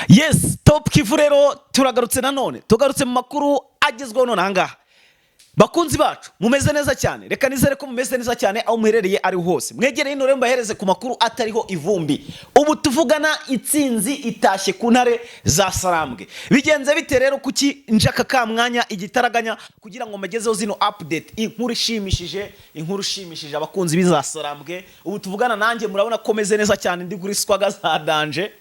Yes, Top Kivu rero turagarutse nanone, tugarutse mu makuru agezweho none ahangaha. Bakunzi bacu, mumeze neza cyane? Reka nizere ko mumeze neza cyane aho muherereye ari hose. Mwegereye ino rero mbahereze ku makuru atariho ivumbi. Ubu tuvugana itsinzi itashye ku ntare za Sarambwe. Bigenze bite rero? Kuki njaka ka mwanya igitaraganya kugira ngo mbagezeho zino update, inkuru ishimishije, inkuru ishimishije abakunzi b'iza Sarambwe? Ubu tuvugana nanjye murabona ko meze neza cyane, ndi kuri swagga za danger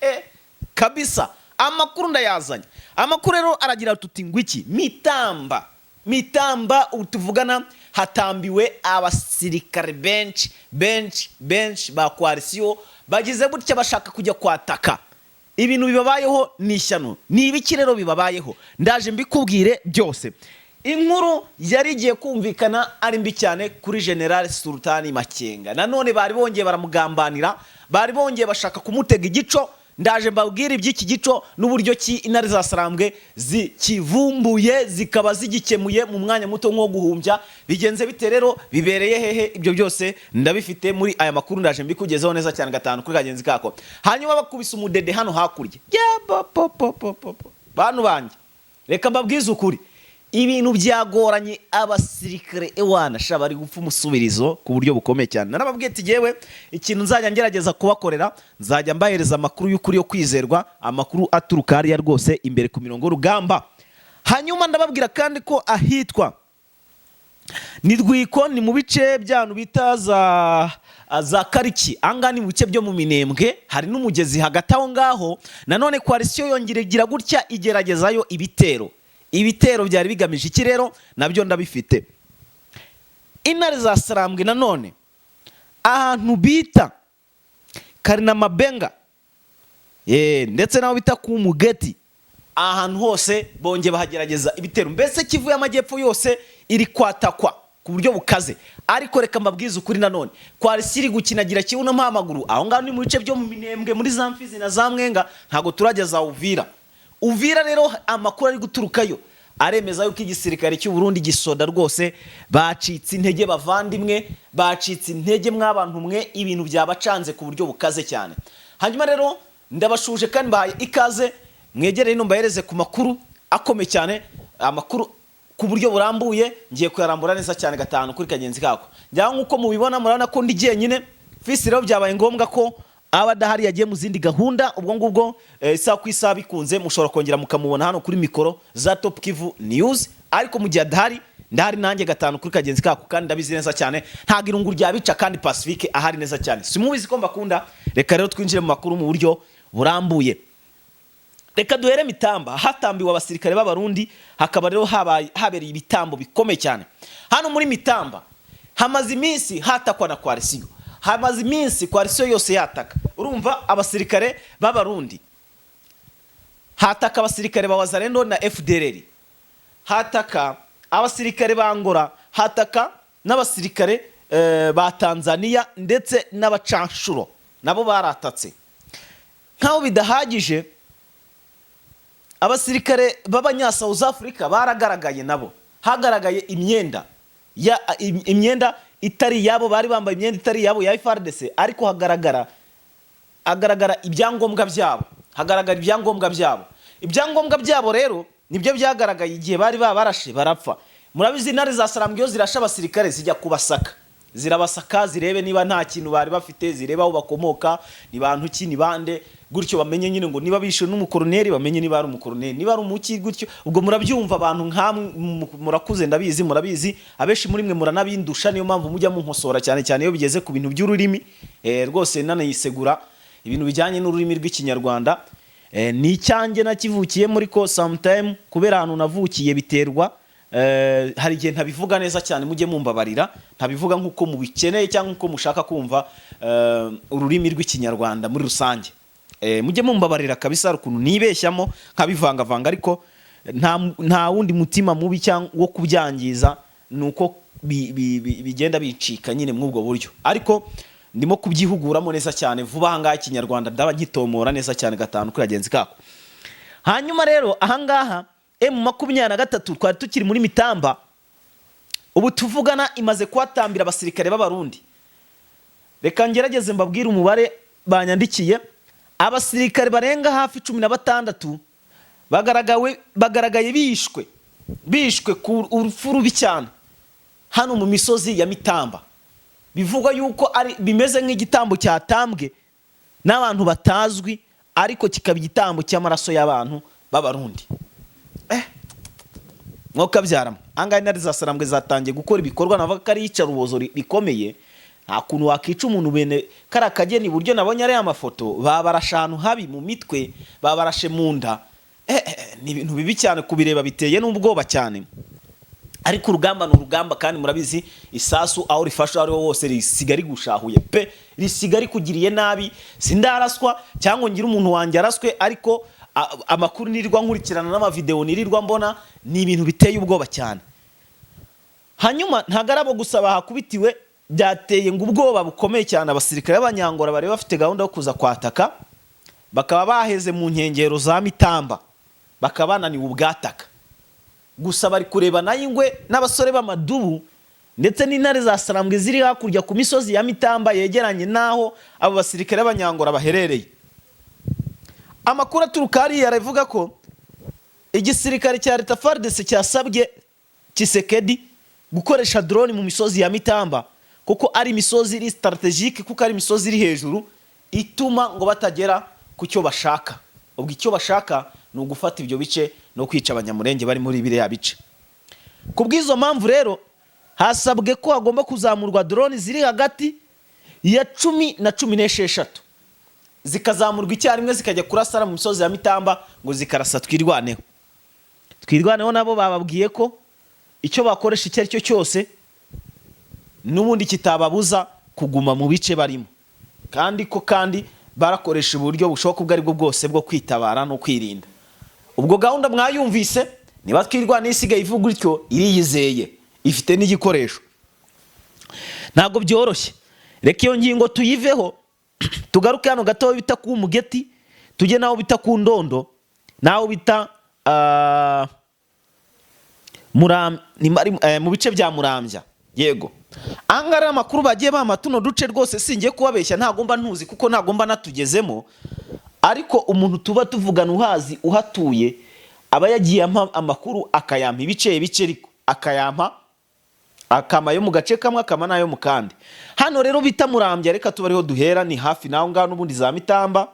kabisa. Amakuru ndayazanye. Amakuru rero aragira tuti ngwiki: Mitamba, Mitamba, ubu tuvugana hatambiwe abasirikare benshi benshi benshi ba coalition. Bagize gutya bashaka kujya kwataka. Ibintu bibabayeho ni ishyano. Ni ibiki rero bibabayeho? Ndaje mbikubwire byose. Inkuru yari igiye kumvikana ari mbi cyane kuri General Sultani Makenga. Nanone bari bongeye baramugambanira, bari bongeye bashaka kumutega igico. Ndaje mbabwire iby'iki gico n'uburyo ki intare za Sarambwe zikivumbuye, zikaba zigikemuye mu mwanya muto nko guhumbya. Bigenze bite rero? Bibereye hehe? Ibyo byose ndabifite muri aya makuru, ndaje mbikugezeho neza cyane gatanu kuri kagenzi kako. Hanyuma bakubise umudede hano hakurya. Ya, po, po, po, po, po, po. Bantu banjye, reka mbabwize ukuri, ibintu byagoranye. Abasirikare ewana sha bari gupfa umusubirizo ku buryo bukomeye cyane. Narababwiye ati yewe, ikintu nzajya ngerageza kubakorera, nzajya mbahereza amakuru y'ukuri yo kwizerwa, amakuru aturuka hariya rwose imbere ku mirongo y'urugamba. Hanyuma ndababwira kandi ko ahitwa ni Rwiko, ni mu bice by'ahantu bita za Kariki, ahangaha ni mu bice byo mu Minembwe, hari n'umugezi hagati aho ngaho. Nanone coalition yongera igira gutya igeragezayo ibitero. Ibitero byari bigamije iki rero? Nabyo ndabifite. Intare za Sarambwe nanone ahantu bita Karinamabenga ndetse n'aho bita ku Mugeti, ahantu hose bongeye bahagerageza ibitero. Mbese Kivu y'Amajyepfo yose iri kwatakwa ku buryo bukaze. Ariko reka mbabwize ukuri, nanone coalition iri gukinagira kibuno mpamaguru. Aho ngaho ni mu bice byo mu Minembwe, muri za Mfizi na za Mwenga, ntabwo turajya za Uvira. Uvira rero amakuru ari guturukayo aremeza yuko igisirikare cy'u Burundi gisoda rwose bacitse intege. Bavandimwe, bacitse intege mw'abantu mwe, ibintu byabacanze ku buryo bukaze cyane. Hanyuma rero ndabashuje kandi mbahaye ikaze, mwegereye ino mbahereze ku makuru akomeye cyane, amakuru ku buryo burambuye. Ngiye kuyarambura neza cyane gatanu kuri kagenzi kako. Njyaho nk'uko mubibona, murabona ko ndi jyenyine. Fisi rero byabaye ngombwa ko aba adahari, yagiye mu zindi gahunda. Ubwo ngubwo isaha ku isaha bikunze mushobora kongera mukamubona hano kuri mikoro za Top Kivu News, ariko mu gihe adahari ndahari nanjye gatanu kuri kagenzi kako, kandi ndabizi neza cyane ntabwo irungu ryabica kandi Pacifique ahari neza cyane. Simubizi ko mbakunda? Reka rero twinjire mu makuru mu buryo burambuye. Reka duhere Mitamba, hatambiwe abasirikare b'Abarundi, hakaba rero habaye habereye ibitambo bikomeye cyane. Hano muri Mitamba hamaze iminsi hatakwa na coalition, hamaze iminsi coalition yose yataka. Urumva abasirikare b'Abarundi hataka, abasirikare ba Wazalendo na FDLR hataka, abasirikare ba Angola hataka, n'abasirikare ba Tanzania, ndetse n'abacanshuro nabo baratatse. Nk'aho bidahagije, abasirikare b'abanya South Africa baragaragaye nabo, hagaragaye imyenda ya imyenda itari iyabo, bari bambaye imyenda itari iyabo ya FARDC, ariko hagaragara ibyangombwa byabo, hagaragara ibyangombwa byabo. Ibyangombwa byabo rero nibyo byagaragaye igihe bari babarashe barapfa. Murabizi, intare za Sarambwe iyo zirashe abasirikare zijya kubasaka, zirabasaka zirebe niba nta kintu bari bafite, zirebe aho bakomoka, ni bantu ki, ni bande, gutyo bamenye nyine ngo niba bishe n'umukoroneri bamenye niba ari umukoroneri, niba ari umuki, gutyo. Ubwo murabyumva, abantu nkamwe murakuze, ndabizi, murabizi, abenshi muri mwe muranabindusha, niyo mpamvu mujya munkosora cyane cyane iyo bigeze ku bintu by'ururimi. Rwose nanayisegura, ibintu bijyanye n'ururimi rw'Ikinyarwanda ni icyanjye nakivukiyemo, ariko sometime kubera ahantu navukiye biterwa hari igihe ntabivuga neza cyane, mujye mumbabarira, ntabivuga nk'uko mubikeneye cyangwa nk'uko mushaka kumva ururimi rw'Ikinyarwanda muri rusange. Mujye mumbabarira kabisa, hari ukuntu nibeshyamo nkabivangavanga, ariko nta wundi mutima mubi cyangwa wo kubyangiza, ni uko bigenda bicika nyine muri ubwo buryo. Ariko ndimo kubyihuguramo neza cyane, vuba aha ngaha Ikinyarwanda ndaba nkitomora neza cyane gatanu kuri kagenzi kako. Hanyuma rero ahangaha M23, twari tukiri muri Mitamba, ubu tuvugana imaze kuhatambira abasirikare b'Abarundi. Reka ngerageze mbabwire umubare banyandikiye. Abasirikare barenga hafi 16 bagaragaye bishwe ku urupfu rubi cyane hano mu misozi ya Mitamba. Bivugwa yuko ari bimeze nk'igitambo cyatambwe n'abantu batazwi, ariko kikaba igitambo cy'amaraso y'abantu b'Abarundi. Mwuka byaramo ahangaha, intare za Sarambwe zatangiye gukora ibikorwa navuga ko ari iyicarubozo rikomeye. Nta kuntu wakica umuntu bene kariya kageni. Iburyo nabonye ariya mafoto, babarashe ahantu habi mu mitwe, babarashe mu nda. Ni ibintu bibi cyane kubireba, biteye n'ubwoba cyane. Ariko urugamba ni urugamba, kandi murabizi, isasu aho rifashe aho ariho hose risiga rigushahuye pe, risiga rikugiriye nabi. Sindaraswa cyangwa ngire umuntu wanjye araswe, ariko amakuru nirirwa nkurikirana n'amavideo nirirwa mbona ni ibintu biteye ubwoba cyane. Hanyuma ntabwo ari abo gusa bahakubitiwe. Byateye ngo ubwoba bukomeye cyane abasirikare b'Abanyangora bari bafite gahunda yo kuza kwataka, bakaba baheze mu nkengero za Mitamba, bakaba bananiwe ubwataka. Gusa bari kureba nayo ingwe n'abasore b'amadubu ndetse n'intare za Sarambwe ziri hakurya ku misozi ya Mitamba yegeranye n'aho abo basirikare b'Abanyangora baherereye. Amakuru aturuka hariya aravuga ko igisirikare cya leta FARDC cyasabye Tshisekedi gukoresha drone mu misozi ya Mitamba, kuko ari imisozi iri stratégique, kuko ari imisozi iri hejuru ituma ngo batagera ku cyo bashaka. Ubwo icyo bashaka ni ugufata ibyo bice no kwica Abanyamurenge bari muri biriya bice. Ku bw'izo mpamvu rero hasabwe ko hagomba kuzamurwa drone ziri hagati ya 10 na 16, zikazamurwa icyarimwe, zikajya kurasara mu misozi ya Mitamba, ngo zikarasa Twirwaneho. Twirwaneho nabo bababwiye ko icyo bakoresha icyo ari cyo cyose n'ubundi kitababuza kuguma mu bice barimo, kandi ko kandi barakoresha uburyo bushoboka ubwo aribwo bwose bwo kwitabara no kwirinda. Ubwo gahunda mwayumvise. Niba Twirwaneho isigaye ivuga utyo, iriyizeye, ifite n'igikoresho, ntabwo byoroshye. Reka iyo ngingo tuyiveho, tugaruke hano gato bita ku Mugeti, tujye n'aho bita ku Ndondo, n'aho bita mu bice bya Murambya. Yego, ahangaha rero amakuru bagiye bampa tuno duce rwose, singiye kubabeshya, ntabwo mba ntuzi kuko ntabwo mba natugezemo, ariko umuntu tuba tuvugana uhazi, uhatuye, aba yagiye ampa amakuru, akayampa ibice bice, ariko akayampa akama yo mu gace kamwe, akama n'ayo mu kandi. Hano rero bita Murambya, reka tuba ariho duhera, ni hafi naho ngaho n'ubundi za Mitamba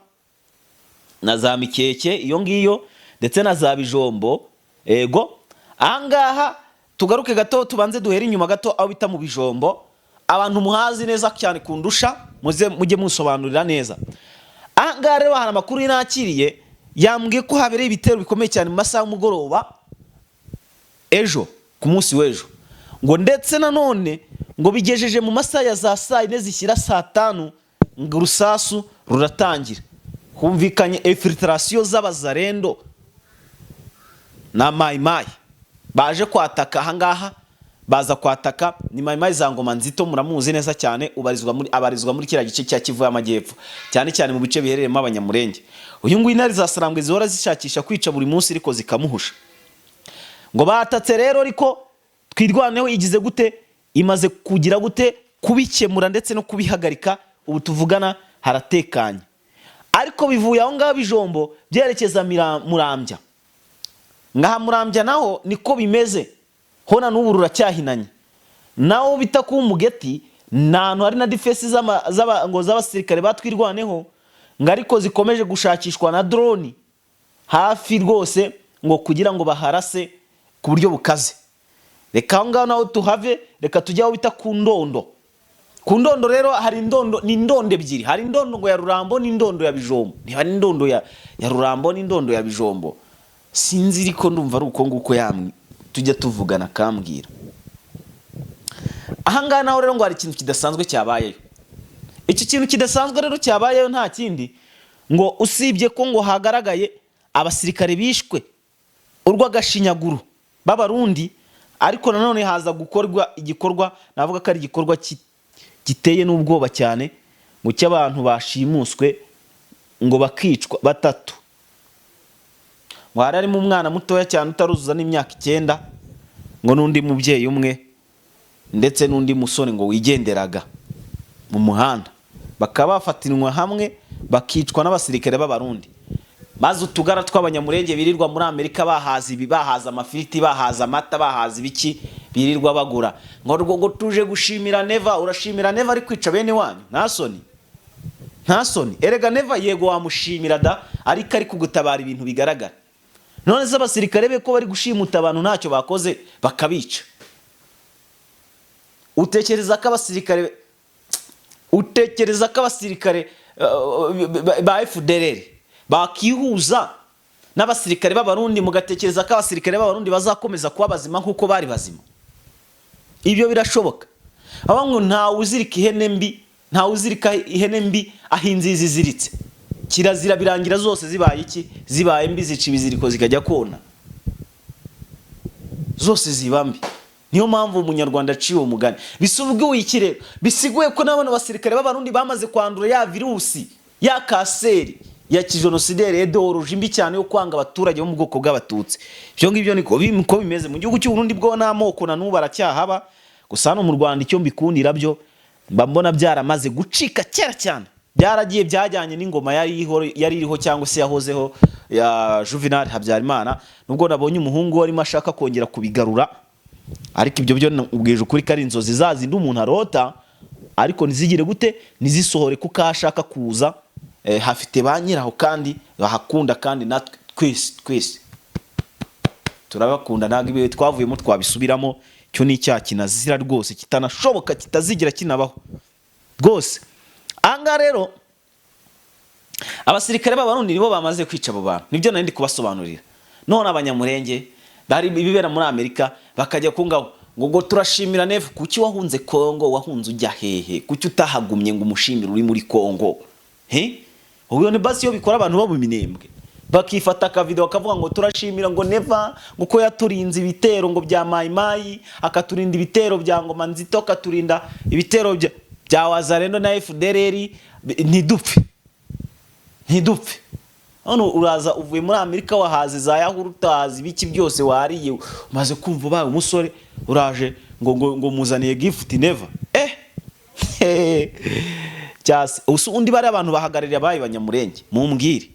na za Mikeke iyo ngiyo, ndetse na za Bijombo. Ego, ahangaha tugaruke gato, tubanze duhere inyuma gato aho bita mu Bijombo. Abantu muhazi neza cyane kundusha, muze mujye musobanurira neza. Ahangaha rero hari amakuru nakiriye, yambwiye ko habereye ibitero bikomeye cyane mu masaha y'umugoroba ejo, ku munsi w'ejo, ngo ndetse nanone ngo bigejeje mu masaha ya za saa 4 zishyira saa 5, ngo urusasu ruratangira, humvikanye infiltration z'Abazarendo na Mayimayi baje kwataka ahangaha. Baza kwataka ni Mayimayi za Ngoma Nzito, muramuzi neza cyane, ubarizwa muri abarizwa muri kiriya gice cya Kivu y'Amajyepfo, cyane cyane mu bice biherereyemo Abanyamurenge. Uyu nguyu intare za Sarambwe zihora zishakisha kwica buri munsi, ariko zikamuhusha. Ngo batatse rero, ariko Twirwaneho igize gute? Imaze kugira gute? Kubikemura ndetse no kubihagarika. Ubu tuvugana haratekanye. Ariko bivuye aho ngaho Bijombo byerekeza Murambya. Ngaha Murambya naho niko bimeze, hona n'ubu ruracyahinanye. Naho bita ku Mugeti ni ahantu hari na défense ngo z'abasirikare batwirwaneho, ngo ariko zikomeje gushakishwa na drone hafi rwose, ngo kugira ngo baharase ku buryo bukaze. Reka aho ngaho naho tuhave, reka tujye aho bita ku Ndondo. Ku Ndondo rero hari indondo, ni indondo ebyiri. Hari indondo ngo ya Rurambo n'indondo ya Bijombo. Niba ari indondo ya Rurambo n'indondo ya Bijombo, sinzi, ariko ndumva ari uko nguko yamwe tujya tuvugana akambwira. Ahangaha naho rero ngo hari ikintu kidasanzwe cyabayeyo. Iki kintu kidasanzwe rero cyabayeyo nta kindi ngo usibye ko ngo hagaragaye abasirikare bishwe urw'agashinyaguro b'Abarundi, ariko nanone haza gukorwa igikorwa navuga ko ari igikorwa giteye n'ubwoba cyane, ngo cy'abantu bashimuswe ngo bakicwa batatu, ngo hari harimo umwana mutoya cyane utaruzuza n'imyaka 9, ngo n'undi mubyeyi umwe, ndetse n'undi musore ngo wigenderaga mu muhanda, bakaba bafatinwa hamwe. Bakicwa n'abasirikare b'Abarundi, maze utugara tw'Abanyamurenge birirwa muri Amerika bahaza ibi, bahaza amafiriti, bahaza amata, bahaza ibiki, birirwa bagura ngo ngo tuje gushimira Neva. Urashimira Neva ari kwica bene wanyu? Nta soni, nta soni. Erega Neva, yego wamushimira da, ariko ari kugutabara ibintu bigaragara. None se abasirikare be ko bari gushimuta abantu ntacyo bakoze bakabica, utekereza ko abasirikare ba FDLR bakihuza n'abasirikare b'Abarundi, mugatekereza ko abasirikare b'Abarundi bazakomeza kuba bazima nk'uko bari bazima? Ibyo birashoboka? Aba ngo ntawe uzirika ihene mbi, ntawe uzirika ihene mbi aho inziza iziritse. Kirazira, birangira zose zibaye iki? Zibaye mbi, zica ibiziriko zikajya kona, zose ziba mbi. Niyo mpamvu Umunyarwanda aciye uwo mugani. Bisubwiwe iki rero? Bisiguye ko n'abana basirikare b'Abarundi bamaze kwandura ya virusi ya kanseri ya kijenosideri, idéologie mbi cyane yo kwanga abaturage bo mu bwoko bw'Abatutsi. Ibyo ngibyo niko bimeze mu gihugu cy'u Burundi, bwo n'amoko na n'ubu aracyahaba. Gusa hano mu Rwanda, icyo mbikundira byo, mba mbona byaramaze gucika kera cyane, byaragiye, byajyanye n'ingoma yari iriho cyangwa se yahozeho ya Juvenal Habyarimana, nubwo nabonye umuhungu we arimo ashaka kongera kubigarura. Ariko ibyo byo ubwije ukuri ko ari inzozi za zindi umuntu arota, ariko ntizigire gute, ntizisohore, kuko aho ashaka kuza hafite ba nyiraho kandi bahakunda, kandi natwe twese twese turabakunda. Ntabwo ibihe twavuyemo twabisubiramo. Cyo ni icyaha kinazira rwose, kitanashoboka, kitazigira kinabaho rwose. Ahangaha rero abasirikare b'Abarundi nibo bamaze kwica abo bantu, nibyo nari ndi kubasobanurira. None Abanyamurenge bari ibibera muri Amerika, bakajya kungaho ngo turashimira Neva. Kuki wahunze Kongo? Wahunze ujya hehe? Kuki utahagumye ngo umushimire uri muri Kongo? He, ubwo ni basi iyo bikora abantu bo mu Minembwe, bakifata akavideo bakavuga ngo turashimira ngo Neva, ngo ko yaturinze ibitero ngo bya Mayimayi, akaturinda ibitero bya Ngoma Nzito, akaturinda ibitero bya Wazalendo na FDLR, ntidupfe, ntidupfe. None uraza uvuye muri Amerika, wahaze za yawurute, wahaze ibiki byose, wariye, umaze kumva ubaye umusore, uraje ngo muzaniye gift Neva. Cyase usu undi bari abantu bahagarariye abaye Banyamurenge, mumbwire,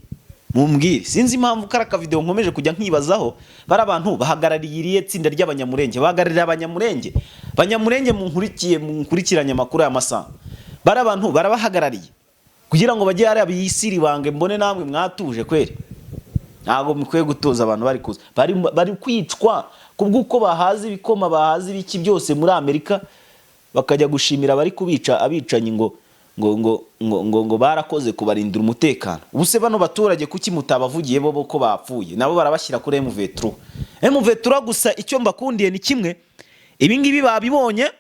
mumbwire. Sinzi impamvu kari akavideo nkomeje kujya nkibazaho. Bari abantu bahagarariye iriye tsinda ry'Abanyamurenge, bahagarariye Abanyamurenge. Banyamurenge munkurikiye, munkurikiranye amakuru y'amasaha, bari abantu barabahagarariye kugira ngo bajye hariya biyisiribange, mbone namwe mwatuje kweri. Ntabwo mukwiye gutuza abantu bari kuza, bari kwicwa kubw'uko bahaza ibikoma, bahaza ibiki byose muri Amerika, bakajya gushimira abari kubica, abicanyi, ngo barakoze kubarindira umutekano. Ubu se bano baturage kuki mutabavugiye bo ko bapfuye? Nabo barabashyira kuri M23, M23. Gusa icyo mbakundiye ni kimwe: ibi ngibi babibonye.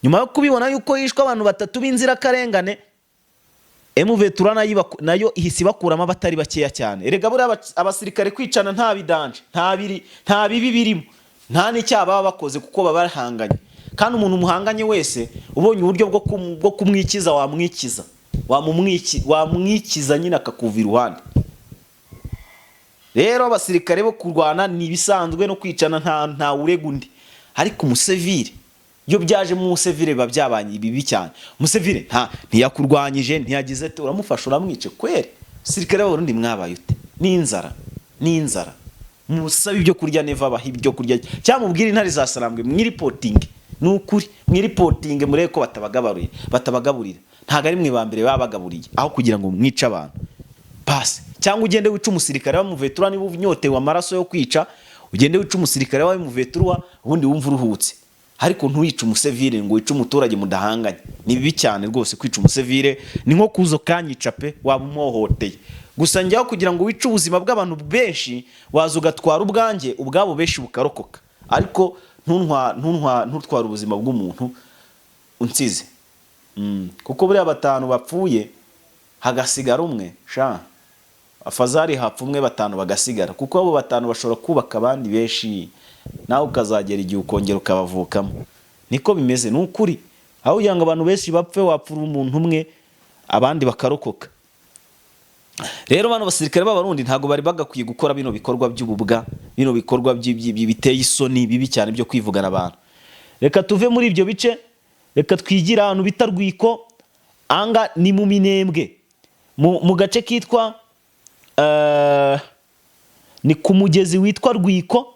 Nyuma yo kubibona yuko hishwe abantu batatu b'inzirakarengane, M23 nayo ihise ibakuramo abatari bakeya cyane. Erega buriya abasirikare kwicana nta bidanje, nta biri, nta bibi birimo, nta n'icyaha baba bakoze, kuko baba bahanganye. Kandi umuntu muhanganye wese, ubonye uburyo bwo kumwikiza wamwikiza, wamwikiza nyine akakuva iruhande. Rero abasirikare bo kurwana ni ibisanzwe, no kwicana nta urega undi. Ariko umusivile, iyo byajemo umusivile biba byabanye bibi cyane. Umusivile ntiyakurwanyije, ntiyagize ate, uramufasha uramwice kweri. Sirikare b'Abarundi mwabaye ute? N'inzara, n'inzara. Musabe ibyo kurya Neva, abaha ibyo kurya, cyangwa mubwire intare za Sarambwe mwiripotinge. Ni ukuri, mwiripotinge murebe ko batabagaburira. Ntabwo ari mwe ba mbere babagaburiye, aho kugira ngo mwice abantu pasi. Cyangwa ugende wice umusirikare wa M23 niba unyotewe amaraso yo kwica, ugende wice umusirikare wa M23, ubundi wumva uruhutse. Ariko ntuyice umusivile, ngo wice umuturage mudahanganye. Ni bibi cyane rwose. Kwica umusivile ni nko kuza ukanyica pe, waba umuhohoteye. Gusa njyaho kugira ngo wice ubuzima bw'abantu benshi, waza ugatwara ubwanjye, ubwabo benshi bukarokoka, ariko ntutware ubuzima bw'umuntu unsize. Kuko buriya batanu bapfuye hagasigara umwe, sha afazari hapfa umwe batanu bagasigara, kuko abo batanu bashobora kubaka abandi benshi, nawe ukazagera igihe ukongera ukabavukamo. Niko bimeze, ni ukuri. Aho kugira ngo abantu benshi bapfe, wapfura umuntu umwe abandi bakarokoka. Rero bano basirikare b'Abarundi ntabwo bari bagakwiye gukora bino bikorwa by'ububwa, bino bikorwa biteye isoni, bibi cyane, byo kwivugana abantu. Reka tuve muri ibyo bice, reka twigire ahantu bita Rwiko. Anga ni mu Minembwe. mu gace kitwa ni ku mugezi witwa Rwiko,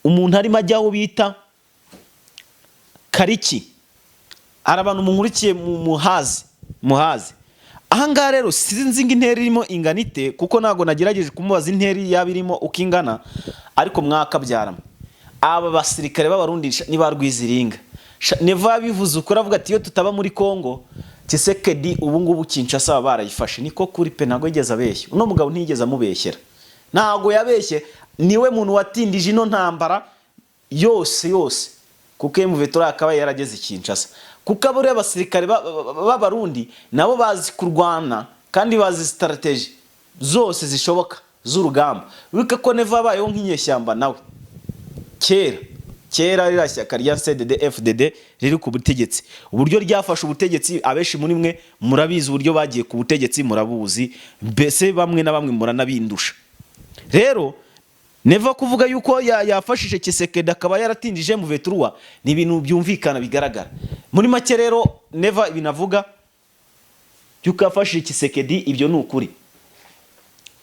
umuntu arimo ajya aho bita Kariki. Hari abantu munkurikiye mu muhazi ahangaha. Rero sinzi ngo intera irimo ingana ite, kuko ntabwo nagerageje kumubaza intera yaba irimo uko ingana, ariko mwakabyaramo aba basirikare b'Abarundi ni ba rwiziringa. Neva yabivuze ukuri, avuga ati: "Iyo tutaba muri Kongo, Tshisekedi ubu ngubu Kinshasa baba barayifashe." Niko kuri pe, ntabwo yigeze abeshya. Uno mugabo ntiyigeze amubeshyera, ntabwo yabeshye. Niwe muntu watindije ino ntambara yose yose, kuko M23 akaba yarageze i Kinshasa, kuko abo basirikare b'Abarundi nabo bazi kurwana kandi bazi strategy zose zishoboka z'urugamba. Wibuke ko Neva yabayeho nk'inyeshyamba nawe kera kera. Ririya shyaka rya CNDD FDD riri ku butegetsi, uburyo ryafashe ubutegetsi, abenshi muri mwe murabizi. Uburyo bagiye ku butegetsi murabuzi, mbese bamwe na bamwe muranabindusha. Rero Neva kuvuga yuko yafashije Tshisekedi akaba yaratindije M23 ni ibintu byumvikana, bigaragara. Muri make rero, Neva ibintu avuga yuko yafashije Tshisekedi, ibyo ni ukuri.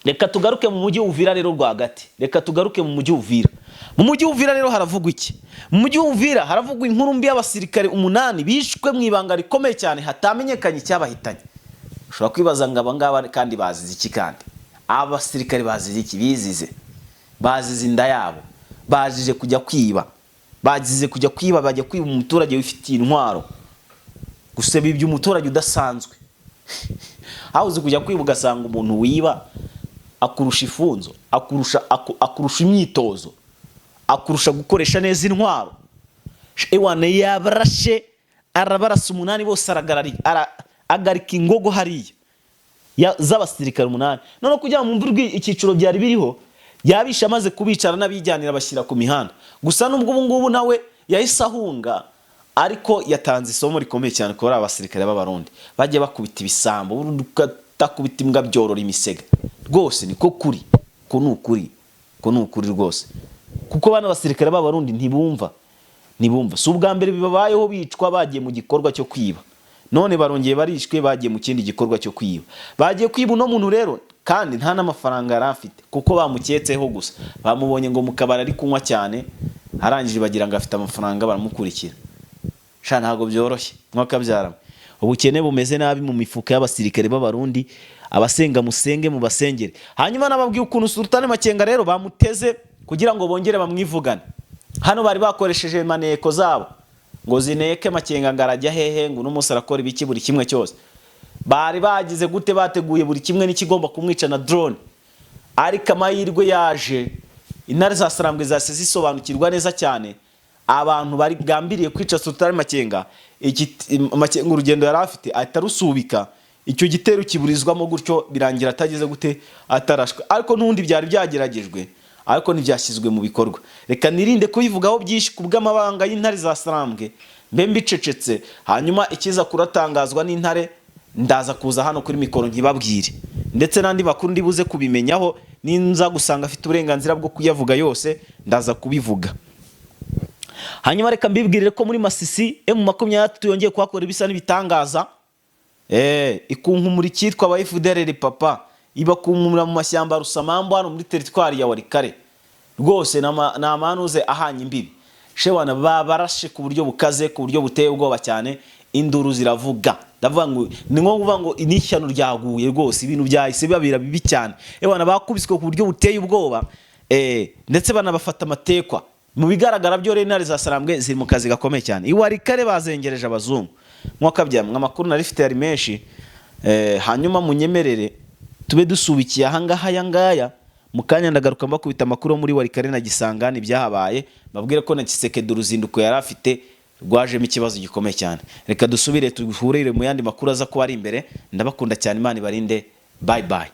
Reka tugaruke mu mujyi w'Uvira rero rwagati. Reka tugaruke mu mujyi w'Uvira. Mu mujyi w'Uvira rero haravugwa iki? Mu mujyi w'Uvira haravugwa inkuru mbi y'abasirikare 8 bishwe mu ibanga rikomeye cyane, hatamenyekanye icyabahitanye. Ushobora kwibaza ngo aba ngaba kandi bazize iki? Kandi abasirikare bazize iki? Bizize, bazize inda yabo, bazize kujya kwiba, bazize kujya kwiba. Bajya kwiba umuturage wifitiye intwaro gusa, bibye umuturage udasanzwe. Aho uzi kujya kwiba ugasanga umuntu wiba akurusha ifunzo, akurusha imyitozo, akurusha gukoresha neza intwaro. Ewana, yabarashe, arabarasa 8 bose, agarika ingogo hariya z'abasirikare 8. Noneho kugira ngo mwumve icyiciro byari biriho, yabishe, amaze kubicara n'abijyanira bashyira ku mihanda. Gusa nubwo ubu ngubu nawe yahise ahunga, ariko yatanze isomo rikomeye cyane kuri aba basirikare b'Abarundi bajya bakubita ibisambo. Utakubita imbwa byorora imisega rwose, niko kuri. Ko ni ukuri, ko ni ukuri rwose, kuko bano basirikare b'Abarundi ntibumva, ntibumva. Si ubwa mbere bibabayeho bicwa bagiye mu gikorwa cyo kwiba, none barongeye barishwe bagiye mu kindi gikorwa cyo kwiba. Bagiye kwiba uno muntu rero kandi nta n'amafaranga yari afite, kuko bamuketseho gusa, bamubonye ngo mu kabari ari kunywa cyane, arangije bagira ngo afite amafaranga, baramukurikira. Sha, ntabwo byoroshye mwakabyara. Ubukene bumeze nabi mu mifuka y'abasirikare b'Abarundi. Abasenga musenge, mubasengere. Hanyuma nababwiye ukuntu Sultani Makenga rero bamuteze kugira ngo bongere bamwivugane. Hano bari bakoresheje maneko zabo ngo zineke Makenga, ngo arajya hehe, ngo uno munsi arakora ibiki, buri kimwe cyose. Bari bagize gute? Bateguye buri kimwe n'ikigomba kumwica na drone, ariko amahirwe yaje, intare za Sarambwe zase zisobanukirwa neza cyane abantu bari gambiriye kwica Sultani Makenga. Makenga urugendo yari afite ahita arusubika, icyo gitero kiburizwamo gutyo, birangira atageze gute? Atarashwe. Ariko n'ubundi byari byageragejwe, ariko ntibyashyizwe mu bikorwa. Reka nirinde kubivugaho byinshi ku bw'amabanga y'intare za Sarambwe, mbe mbicecetse. Hanyuma ikiza kuratangazwa n'intare, ndaza kuza hano kuri mikoro nkibabwire, ndetse n'andi makuru ndi buze kubimenyaho. Ninza gusanga afite uburenganzira bwo kuyavuga yose, ndaza kubivuga. Hanyuma reka mbibwirire ko muri Masisi M23 yongeye kuhakora ibisa n'ibitangaza, ikunkumura icyitwa aba FDLR papa, ibakunkumura mu mashyamba ya Rusamambu hano muri teritwari ya Walikale. Rwose ni amanuze ahanye imbibi shewana, babarashe ku buryo bukaze, ku buryo buteye ubwoba cyane, induru ziravuga. Ndavuga ngo ni nko kuvuga ngo n'ishyano ryaguye rwose, ibintu byahise bibabera bibi cyane. Ewana, bakubiswe ku buryo buteye ubwoba, ndetse banabafata amatekwa. Mu bigaragara byo rero, intare za Sarambwe ziri mu kazi gakomeye cyane. I Walikale bazengereje abazungu. Mwakabyamwe, amakuru nari mfite yari menshi. Hanyuma munyemerere tube dusubikiye ahangaha aya ngaya. Mu kanya ndagaruka mbakubita amakuru yo muri Walikale na Gisangani ibyahabaye, mbabwire ko na Tshisekedi uruzinduko yari afite rwajemo ikibazo gikomeye cyane. Reka dusubire duhurire mu yandi makuru aza kuba ari imbere. Ndabakunda cyane, Imana ibarinde. Bye bye.